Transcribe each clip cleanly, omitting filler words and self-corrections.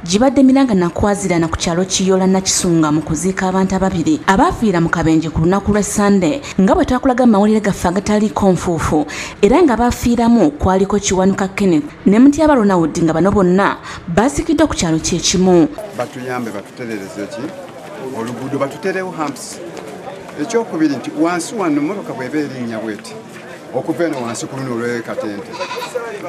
Gibadde miranga nakwazirana ku kyalo Kiyola Nakisunga mu kuziika abantu ababiri abaafiira mu kabenje ku lunaku lwa Sande, nga bwe twakulaga mu mawulire gaffe agataliiko nfuufu, era nga baafiiramu kwaliko Kiwanuka Kenneth ne Mutyaba Ronald, nga bano bonna baziikiddwa ku kyalo kye kimu. Batuyambe batuterereze ki oluguudo, batuterewo humps. Ekyokubiri nti wansi wano mmotoka bw'eba erinnya bweti okuva eno wansi ku luno olw'Ekatente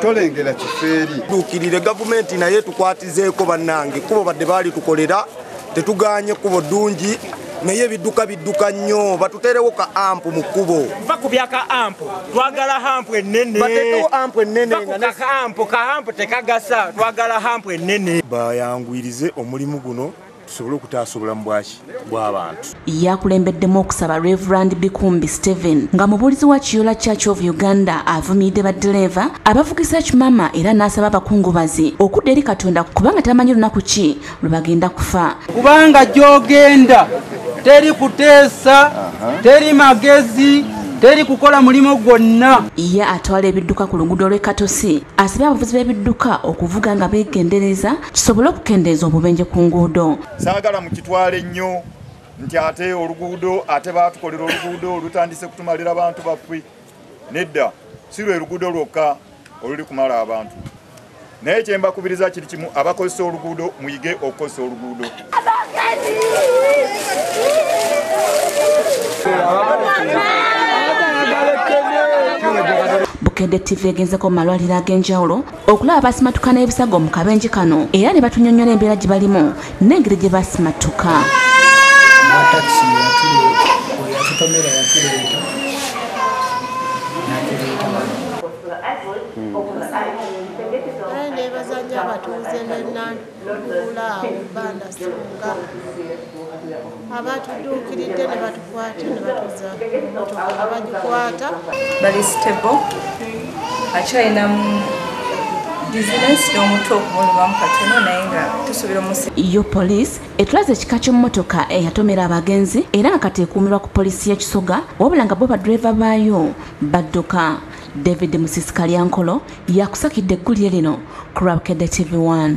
tolengera kifeeri. Tuukirire gavumenti naye tukwatizeeko bannange, kkubo badde baali tukolera tetuganye, kkubo ddungi naye ebidduka bidduka nnyo, batuteerewo ka ampu mu kkubo. Nva ku bya ka ampu, twagala hampu ennene. Bateekewo ampu ennene. Ka ampu, ka ampu tekagasa, twagala hampu ennene. Bayanguyirize omulimu guno tusobole okutaasa obulamu bwaki bw'abantu. Yakulembeddemu okusaba Reverend Bikumbi Stephen, nga mubuulizi wa Kiyola Church of Uganda, avumiridde baddereeva abavugisa ekimama era n'asaba abakungubazi okudda eri Katonda kubanga tamanyi lunaku ki lwe bagenda kufa. Kubanga gy'ogenda teri kuteesa, teri magezi, teri kukola mulimu gwonna. Ye atwala ebidduka ku luguudo lw'e Katosi asabye abavuzi b'ebidduka okuvuga nga beegendereza kisobole okukendeeza obubenje ku nguudo. Saagala mukitwale nnyo nti ate oluguudo, ate baatukolera oluguudo olutandise kutumalira abantu baffe. Nedda, si lwe luguudo lwokka oluli kumala abantu, naye kye mbakubiriza kiri kimu, abakozesa oluguudo muyige okukozesa oluguudo. Bukedde TV egenzeko mu malwaliro ag'enjawulo okulaba basimatuka n'ebisago mu kabenje kano, era ne batunyonnyola embeera gye balimu n'engeri gye basimatuka. Takisi yatutomera yatuleeta natuleeta wano. Neebaza nnyo abatuuze b'e Nalukoola awo Bandasunga abatuduukiridde ne batukwata ne batuza mmotoka bagikwata. Bali stable, akyalinamu bizinesi n'omutwe okumulumamu katono, naye nga tusuubira omusi. Yo poliisi etulaze ekika ky'emmotoka eyatomera abagenzi era nga kati ekuumirwa ku poliisi y'e Kisoga, wabula nga bo baddereeva baayo badduka. David Musisi Kalyankolo yakusakidde eggulire lino ku lwa Bukedde TV 1.